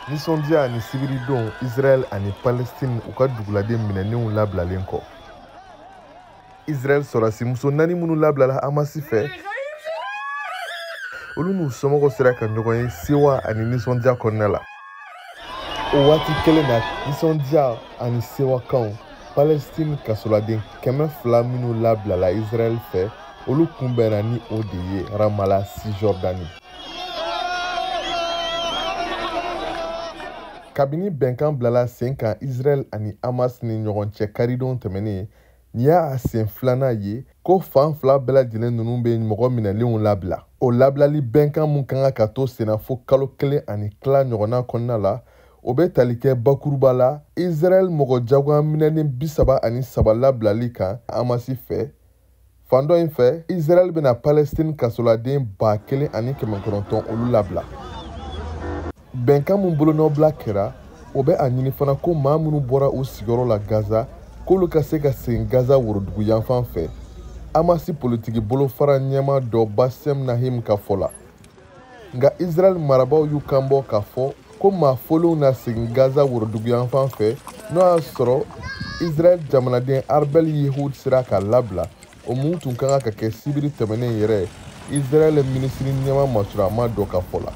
Nisɔndiya ani sibiridon Israɛl ani Palestine u ka duguladen minɛnenw labilalen kɔ. Israɛl sɔrɔdasimuso 4 minnu labilala Hamasi fɛ, olu n'u somɔgɔw sera ka ɲɔgɔn ye sewa ani nisɔndiya kɔnɔna la. O waati kelen na, nisɔndiya ani sewakanw Palestine kasoladen 200 minnu labilala Israɛl fɛ, olu kunbɛnna ni o de ye Ramallah, Cisjordanie. Kabini bɛnkan bilala sen kan Israɛl ani Hamas ni ɲɔgɔn cɛ karidon tɛmɛnen, nin y'a sen filanan ye ko fan fila bɛɛ lajɛlen ninnu bɛ mɔgɔ minɛlenw labila. O labilali bɛnkan mun ka kan ka to senna fo kalo 1 ani tila ɲɔgɔnna kɔnɔna la, o bɛ tali kɛ bakuruba la Israɛl mɔgɔ jagoya minɛnen 33 labilali kan Hamas fɛ. Fan dɔ in fɛ, Israɛl bɛna Palestine kasoladen 1900 olu labila. Bɛnkan mun bolonɔbila kɛra, o bɛ a ɲini fana ko maa minnu bɔra u sigiyɔrɔ la Gaza, k'olu ka se ka segin Gaza worodugu yanfan fɛ. Hamas politiki bolofara ɲɛmaa dɔ Bassem Nahim ka fɔ la. Nka Israɛl marabaaw y'u kanbɔ k'a fɔ ko maa folenw na segin Gaza worodugu yanfan fɛ, n'o y'a sɔrɔ Israɛl jamanaden Arbel Yehud sera ka labila, o mun tun ka kan ka kɛ sibiri tɛmɛnen yɛrɛ, Israɛl minisiri ɲɛmaa masurama dɔ ka fɔ la.